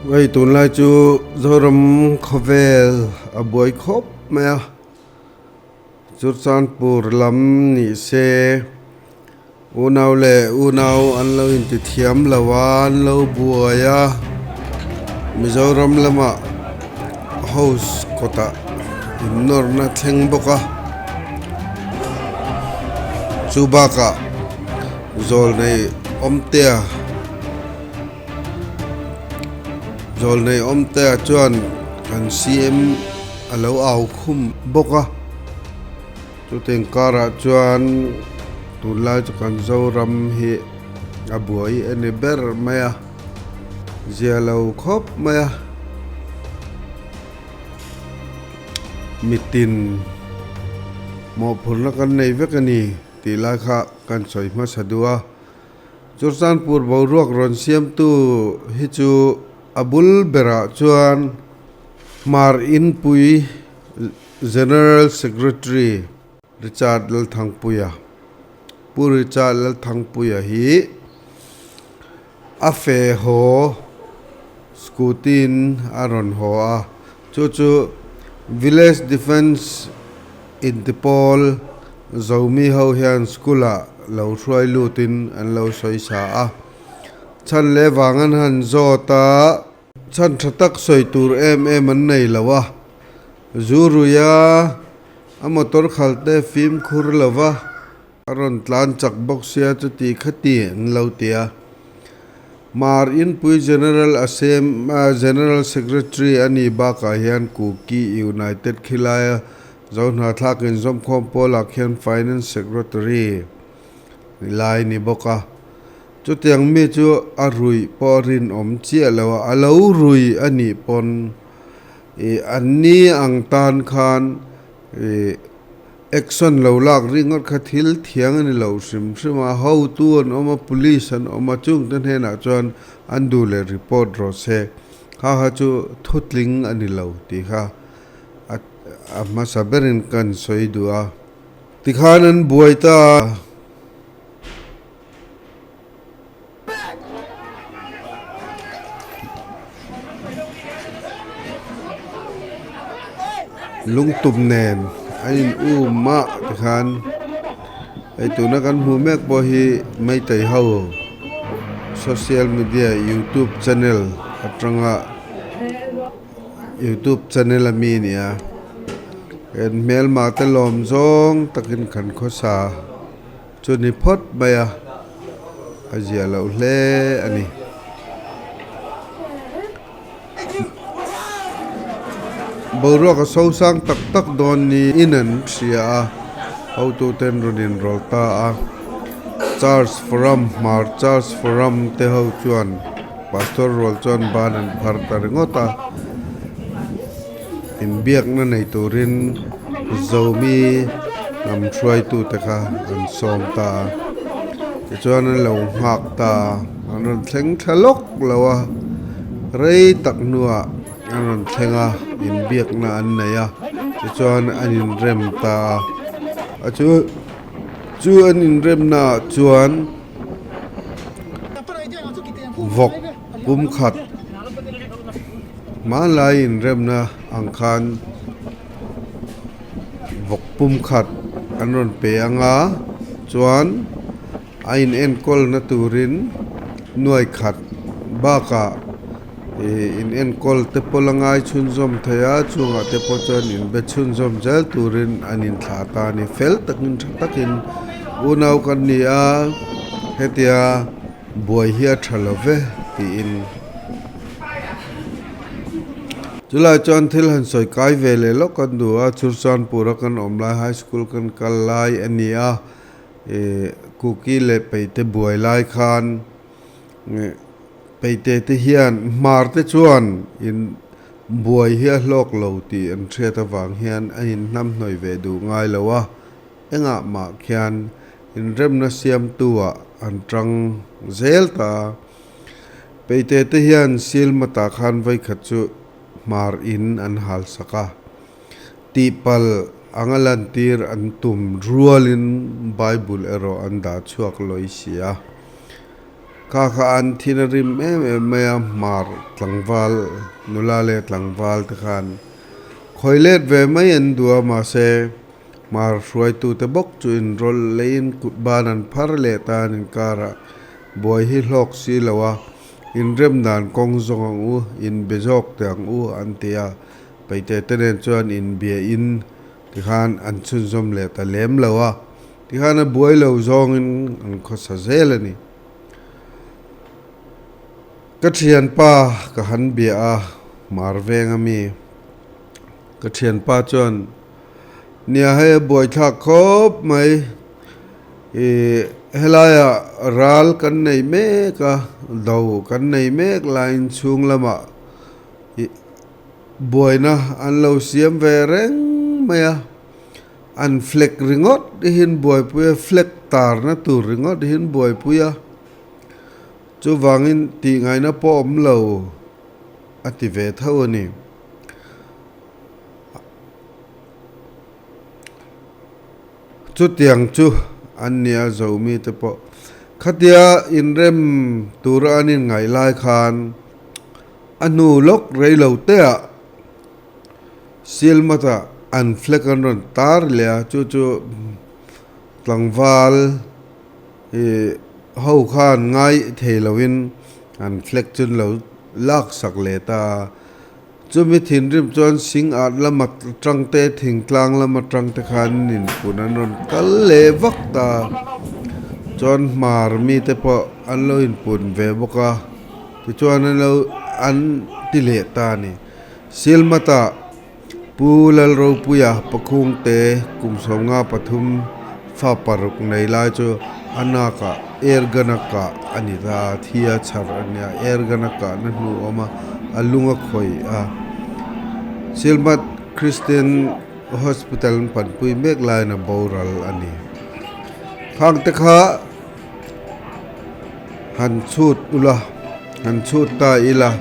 Hei tunlai chu Zoram khawvel a buai khawp mai a, Churchandpur lam ni se unau leh unau an lo inti thiam lo a, an lo buai a, Mizoram lamah house kawtah innawrna thleng bawk a, chu bakah zawlnei awmtea. Zawlnei awmtea chuan kan CM a lo au khum bawk a, chutiang karah chuan tunlai chu kan Zoram hi a buai a ni ber mai a, zia lo khawp mai a, mitin mawhphurhna kan nei vek a ni tih lai kha kan sawi hmasa duh a. Churchandpur boruak rawn siamtu hi chu a bul berah chuan Hmar Inpui General Secretary Richard Lalthangpuia, Pu Richard Lalthangpuia hi a fe haw scooty-in a rawn haw a, chu chu Village Defence Intipawl Zomi ho hian school-ah lo hruai lutin an lo sawi sa a. Chhan leh vang an han zawt a, chhan tha tak sawi tur em em an nei lo a. Zu ruia a motor khal te fimkhur lo va, a rawn tlan chak bawk sia chuti khati an lo ti a. Mar Inpui General Assem General Secretary a nih bakah hian Kuki United khilaia Zohnahthlak inzawmkhawm pawlah khian Finance Secretary ni lai ni bawk a. Chutiang mi chu a ruih pawh a rinawm chiah lo a, a lo rui a nih pawn ih an ni ang tan khan ih Action lo lak ringawt kha thil thiang a ni lo hrim hrim a, hotu an awm a, police an awm a, chungte hnenah chuan an duh leh report rawh se, kha kha chu thutling a ni lo tih kha a hmasa berin kan sawi duh a, tikhan an buai ta a. Lungtum nen a in um a tikhan hei tuna kan hmuh mek pawh hi Meitei ho social media youtube channel atanga youtube channel ami a ni a he hmelma te lawm zawng takin kan khawsa. Chu ni phawt mai a, a ziah loh hle a ni. Boruak a sosang tak tak dawn niin an hria a, hotuten rawn inrawlh ta a. Church Forum, Hmar Church Forum te ho chuan Pastor rual chuan ban an phar ta ringawt a, Inbiakna nei turin Zomi hnam hruaitute kha an sawm ta a, tichuan an lo nghak ta a, an rawn thleng thla lawk lo a, rei tak hnuah an rawn thleng a, inbiakna an nei a, tichuan an inrem ta a, a chu chu an inremnaah chuan vawk pumkhat. Hmanlai inremna ang khan vawk pum khat an rawn pe ang a, chuan a in enkawlna turin nuai khat bakah ih in enkawl te pawh la ngai chhunzawm thei a, chungah te pawh chuan in be chhunzawm zel turin an inthlah ta a ni. Fel takin tha takin unau kan ni a, hetia buai hi a tha lo ve tiin. Chulai chuan thil han sawi kai ve leh lawk kan duh a, Churchandpur a kan awm lai high school kan kal lai a ni a, ih Kuki leh Peite buai lai khan ih Peite te hian Hmar te chuan in buai hi a hlawk lo tih an hriat avang hian a inhnamhnawih ve duh ngai lo a, engah mah khian inremna siamtu ah an tang zel ta a. Peite te hian Silmata khan vawikhat chu hmar in an hal sak a, tihpalh anga lantir an tum rualin Bible erawh an dah chhuak lawi si a. Kha kha an thin a rim em em mai a, hmar tlangval, nula leh tlangval te khan khawi let ve mai an duh a, mahse hmar hruaitute bawk chu inrawlh leiin kut ban an phar leh ta an inkarah buai hi hlawk si lo a, inrem dan kawng zawng ang u, inbe zawk teh ang u an ti a, Paite te nen chuan inbiahin tikhan an chhunzawm leh ta lem lo a. Tikhan a buai lo zawngin an khawsa zel a ni. Ka thianpa ka han bia a, Hmar veng a mi. Ka thianpa chuan, Nia hei a buaithlak khawp mai, ih helaiah ral kan nei mek a, do kan nei mek laiin chhung lamah ih buaina an lo siam ve reng mai a. An flag ringawt hi an buaipui a, flag tarna tur ringawt hi an buaipui a, chuvangin tih ngaihna pawh awm lo a ti ve tho a ni. Chutiang chu an nia Zomi te pawh khatia inrem tura an inngaih lai khan a hnu lawk rei lo teah Silmata an flag an rawn tar leh a, chu chu tlangval ih ho khan ngai thei loin an flag chu an lo lak sak leh ta a. Chumi thinrim chuan sing at lama tang te thingtlang lama tang te khan inpun an rawn kal leh vak ta a, chuan hmar mite pawh an lo inpun ve bawk a, tichuan an lo an ti leh ta a ni. Silmata Pu Lalropuia Pakhungte kum 53 fa paruk nei lai chu a nakah air gun a kah a ni ta a, thi a chhar a nia, air gun a kahna hnu a awm a, a lung a khawih a. Silmat Christian Hospital an panpui mek laiin a boral a ni. Khangte kha Han chhut ula, han chhut ta ila.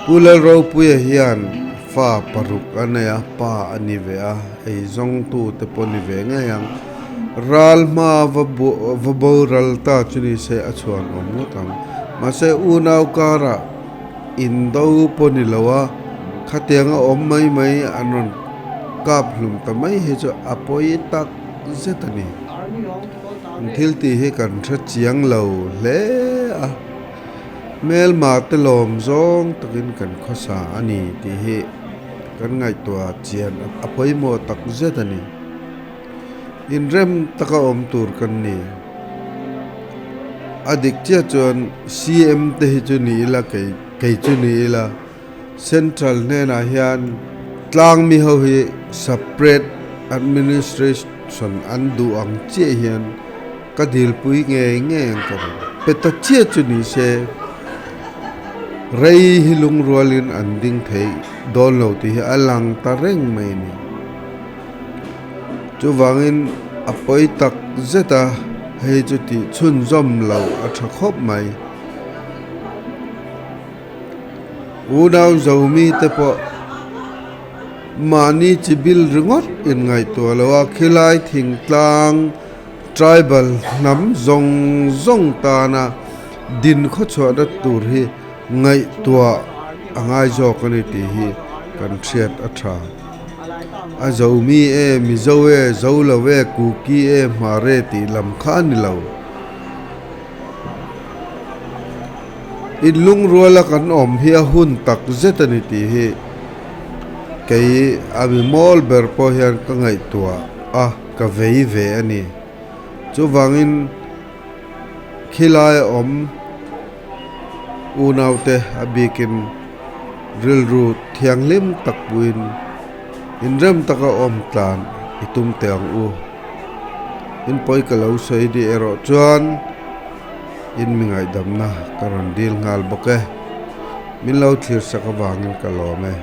Pu Lalropuia hian fa paruk a nei a, pa a ni ve a, eizawngtu te pawh ni ve ngei ang. Ral hma va va boral ta chu ni se a chhuan awm ngawt ang. Mahse unau karah indo pawh ni lo a, khatianga awm mai mai an rawn kap hlum ta mai hi chu a pawi tak zet a ni. An thil tih hi kan hre chiang lo hle a, hmelma te lawm zawng takin kan khawsa a ni tih hi kan ngaihtuah chian a pawimawh tak zet a ni. Inrem taka awm tur kan ni. A dik chiah chuan CM te hi chu ni ila kei kei chu ni ila Central hnenah hian tlang mi ho hi separate administration an duh ang chiah hian ka dilpui ngei ngei ang ka ring. Pe ta chiah chu ni se rei hi lungrualin an ding thei dawn lo tih hi a lang ta reng mai a ni. Chuvangin a pawi tak zet a, hei chu tih chhunzawm loh a tha khawp mai. Unau Zomi te pawh mahni chi bil ringawt inngaihtuah lo a, khilai thingtlang tribal hnam zawng zawng tana din khawchhuahna tur hi ngaihtuah a ngai zawk a ni tih hi kan hriat a tha. A Zomi e, Mizo e, Zo lo e, Kuki e, Hmar e tih lam kha a ni lo. Inlungruala kan awm hi a hun tak zet a ni tih hi kei a mi mawl ber pawh hian ka ngaihtuah a, ka vei ve a ni. Chuvangin khilai awm unaute a bikin rilru thianghlim tak puiin inrem taka awm tlan i tum teh ang u. In pawi ka lo sawi dih erawh chuan. In mi ngaihdamna ka rawn dil nghal bawk e. Min lo thlir sak avangin ka lawm e.